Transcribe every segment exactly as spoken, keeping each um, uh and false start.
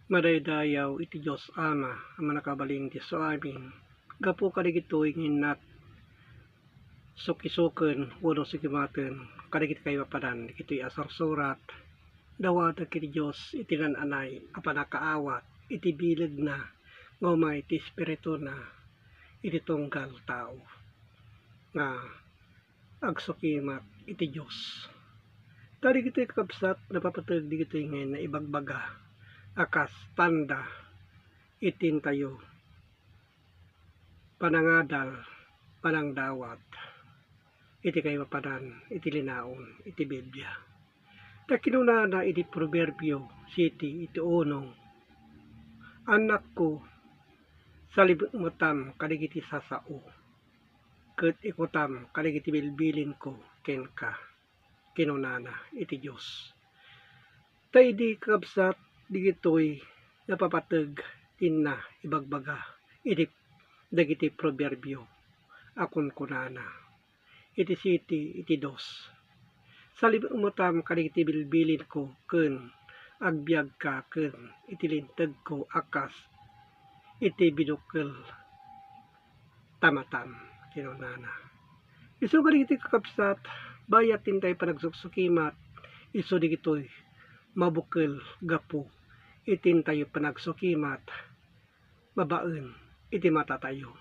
Madaydayaw iti Dios Ama a mannakabalin iti isu amin, gapu kadagitoy nga innak sukisuken wenno sukimaten kadagiti kaipapanan dagitoy a sursurat, dawatek iti Dios iti naan-anay a pannakaawat iti bilegna nga umay ti Espirituna iti tunggal tao nga agsukimat iti Dios. Ta dagitoy kakabsat, napapateg dagitoy nga naibagbaga a kas tanda iti intayo panangadal, panangdawat iti kaipapanan iti linaon iti Biblia. Ta kinunana iti Proverbio siete iti uno, "Annakko, salibekmetam kadagiti sasao, ket ikutam kadagiti bilbilinko kenka," kinunana iti Dios. Ta idi, kakabsat, dagitoy napapateg ti inna ibagbaga iti dagiti Proverbio a kunkunana iti siete iti dos, "Salibekmetam kadagiti bilbilinko ken agbiagka ken iti lintegko a kas iti bidukkel ta matam," kinunana. Isu kadagiti kakabsat, bayat ti intayo panagsusukimat, isu dagitoy mabukel gapu iti intayo panagsukimat babaen iti matatayo.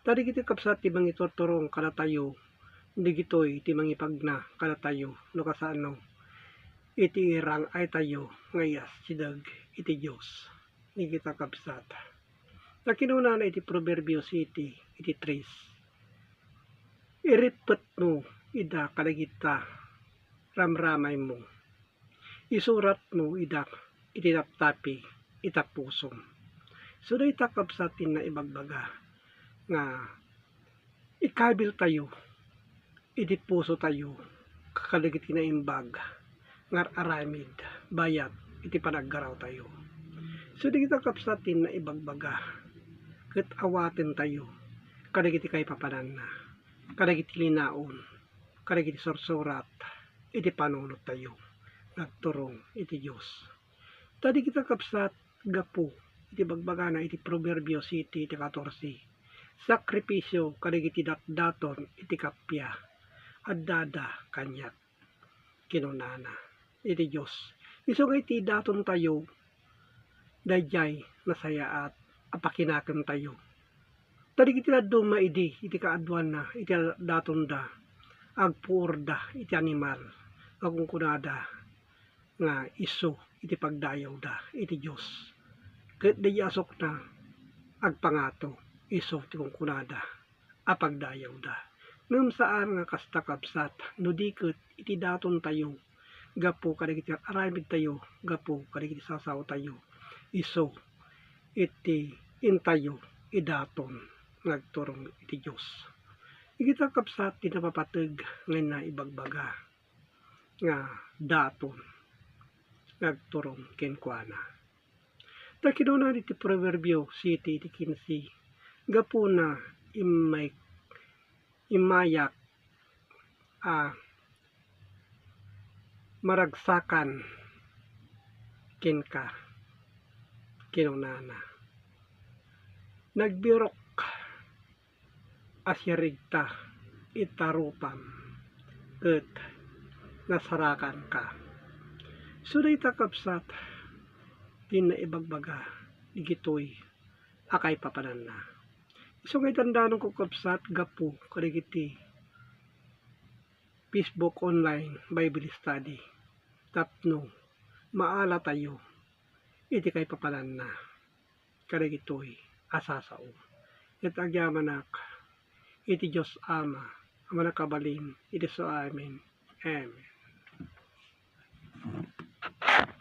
Ta dagiti kabsat ti mangiturturong kadatayo, dagitoy ti mangipagna kadatayo no kasano iti irang-aytayo nga iyasideg iti Dios. Dagita kabsat, ta kinunana iti Proverbio siete iti tres, "Irippetmo ida kadagita ramramaymo, isuratmo ida iti taptapi ita pusom." So, dayta kabsat ti naibagbaga nga ikabiltayo iti pusotayo kadagiti naimbag nga ar-aramid bayat iti panaggarawtayo. So, dagita kabsat ti naibagbaga ket awatentayo kadagiti kaipapananna, kadagiti linaon, kadagiti sursurat iti panunottayo nga agturong iti Dios. Ta dagita kabsat, gapu iti bagbagana iti Proverbio siete iti katorse, "Sakrifisio kadagiti datdaton iti kappia, addada kaniak," kinunana iti Dios. Isu nga iti datontayo, daydiay nasayaat a pakinakemtayo. Ta dagiti dadduma idi iti kaaduanna iti datonda, agpuorda iti animal nga kunkunada nga isu iti pagdayawda iti Dios. Ket daydi asukna, agpangato isu ti kunkunada a pagdayawda. Ngem saan nga kasta, kabsat, no di ket iti datontayo, gapu kadagiti aramidtayo, gapu kadagiti sasaotayo, isu iti intayo idaton nga agturong iti Dios. Dagita kabsat ti napapateg nga naibagbaga nga daton nga agturong kenkuana. Ta kinuna iti Proverbio siete iti kinse, "Gapuna immay-, immayak a maragsakan kenka," kinunana. "Nagbirok a sirigta ita rupam ket nasarakanka." So, dayta, kabsat, ti naibagbaga dagitoy a kaipapananna. Isu nga idandanonko, kabsat, gapu kadagiti Facebook online Bible study tapno maalatayo iti kaipapananna kadagitoy a sasao. Ket agyamanak iti Dios Ama a mannakabalin iti isu amin. Amen.